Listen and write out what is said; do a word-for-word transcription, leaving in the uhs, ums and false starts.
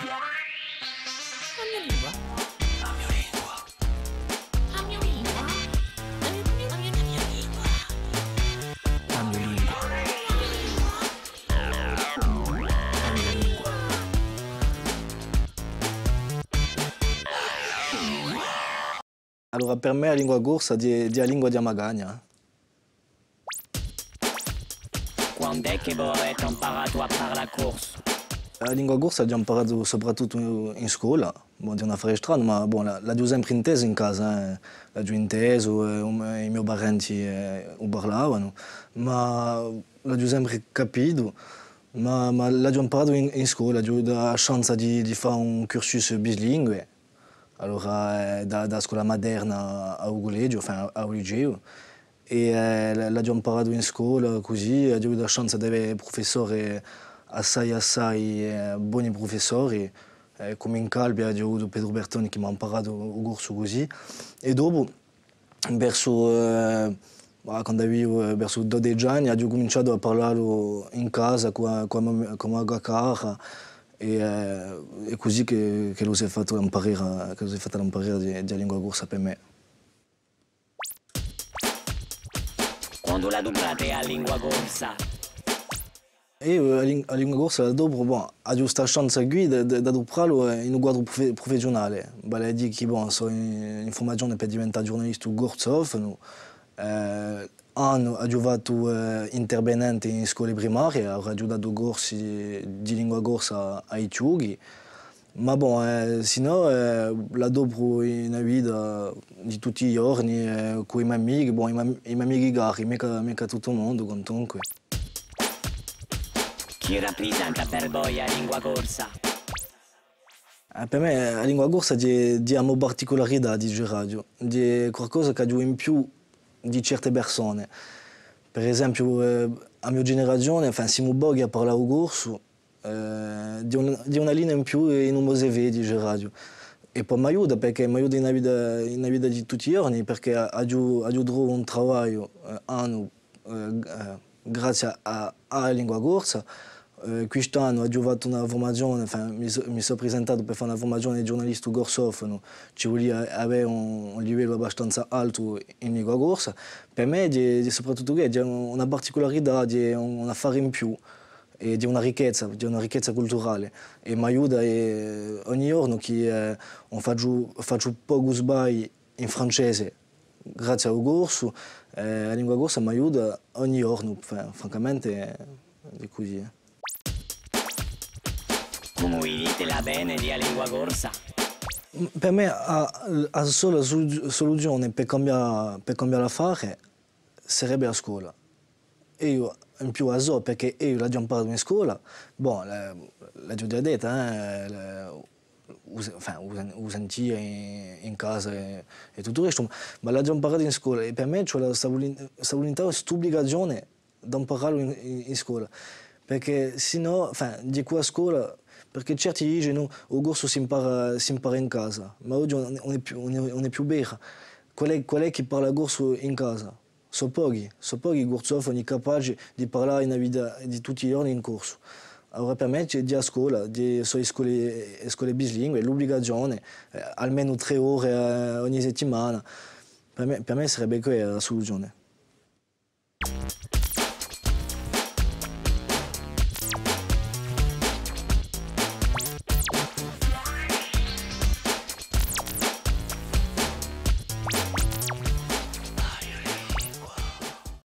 A mio lingua. A mio lingua. A mio lingua. A mio lingua. A mio lingua. Allora, per mè a lingua corsa hè, hè a lingua di a magagna. Quand'hè chì vo avete amparatu à parlà corsu? A lingua corsa l'aghju amparatu soprattuttu in scola. Bon, hè un affare stranu, ma bon, l'a-, l'aghju sempre intesu in casa, eh. L'aghju intesu, eh, u me-, i mo parenti, eh, u parlavanu, ma l'aghju sempre capitu, ma, ma l'aghju amparatu in, in scola, aghju avutu a chance di, di fà un cursus bislingue. Allora, eh, da, da a scola materna à u cullegiu, enfin, à, à u liceu. È, eh, l-, l'aghju amparatu in scola, cusì, aghju avutu a chance d'avè prufessori assai, assai, eh, boni prufessori, eh, cum'è in Calvi aghju avutu Petru Bertoni chì m'hà amparatu u corsu cusì. È dopu, versu, eh, ma quandu aviu, eh, versu dodeci anni, aghju cuminciatu à parlallu in casa cù a, cù a mo-, cù a mo cara, è, eh, hè cusì chì, chì lu s'hè fattu l'amparera, chì lu s'hè fatta l'amparera di, di a lingua corsa per mè. Quandu l'aduprate a lingua corsa? Eiu a lin-, a lingua corsa l'adopru, bon, aghju sta chance quì d-, d-, d'aduprallu, eh, in un quadru prufe-, prufessiunale, vale à dì chì, bon, sò in, in furmazione per diventà ghjurnalistu corsofonu, eh, annu aghju fattu, eh, intervenente in scole primarie, aghju datu corsi di, di lingua corsa à i chjuchi, ma bon, eh, sinnò, eh, l'adopru in a vita di tutti i ghjorni, eh, cù i mo amichi, bon, i mo, i mo amichi cari, micca, micca tuttu u mondu, quantunque. Chì raprisenta per voi a lingua corsa? Eh, per mè, a lingua corsa hè, hè a mo particularità, diceraghju, hè qualcosa ch'aghju in più di certe persone. Per esempiu, eh, a mo generazione, enfin, simu pochi à parlà u corsu, eh, hè un, hè una linea in più in u mo C V, diceraghju. È po m'aiuta, perchè m'aiuta in a vita, in a vita di tutti i ghjorni, perchè aghju, aghju trovu un travagliu, eh, annu, eh, g-, eh, grazia à, à a lingua corsa. Eh, quist'annu aghju fattu una furmazione, enfin, mi so-, mi sò prisentatu per fà una furmazione di ghjurnalistu corsofonu, ci vulia avè un, un livellu abbastanza altu in lingua corsa. Per mè hè, hè soprattuttu chì hè una particularità, hè un, un affare in più, è hè una ricchezza, hè una ricchezza culturale. È m'aiuta, è ogni ghjornu chì, eh, ùn facciu, facciu pocu sbagli in francese, grazia à u corsu, eh, a lingua corsa m'aiuta ogni ghjornu, enfin, francamente, eh, hè cusì, eh. Cumu vidite l'avvene di a lingua corsa? Per mè, a, a sola solu-, soluzione per cambià, per cambià l'affare sarebbe a scola. È eiu, in più a sò, perchè eiu l'aghju amparatu in scola, bon, l-, l'aghju digià detta, eh, l-, u se-, enfin, u sen-, u sentia in, in casa è, è tuttu u restu, ma l'aghju amparatu in scola, è per mè ci hè sta vulin-, sta vulintà, st'ubligazione d'amparallu in, in, in scola, perchè sinnò, enfin, dicu a scola, perchè certi dicenu, u corsu s'impara, s'impara in casa, ma oghje ùn, ùn hè più, ùn hè, ùn hè più vera. Qual hè, qual hè chì parla corsu in casa? Sò pochi, sò pochi i corsofoni capaci di parlà in a vita di tutti i ghjorni in corsu. Allora per mè ci hè, hè a scola, ci hè, sò e scole, e scole bislingue, l'ubligazione, eh, almenu trè ore, eh, ogni settimana. Per mè, per mè sarebbe quella a soluzione.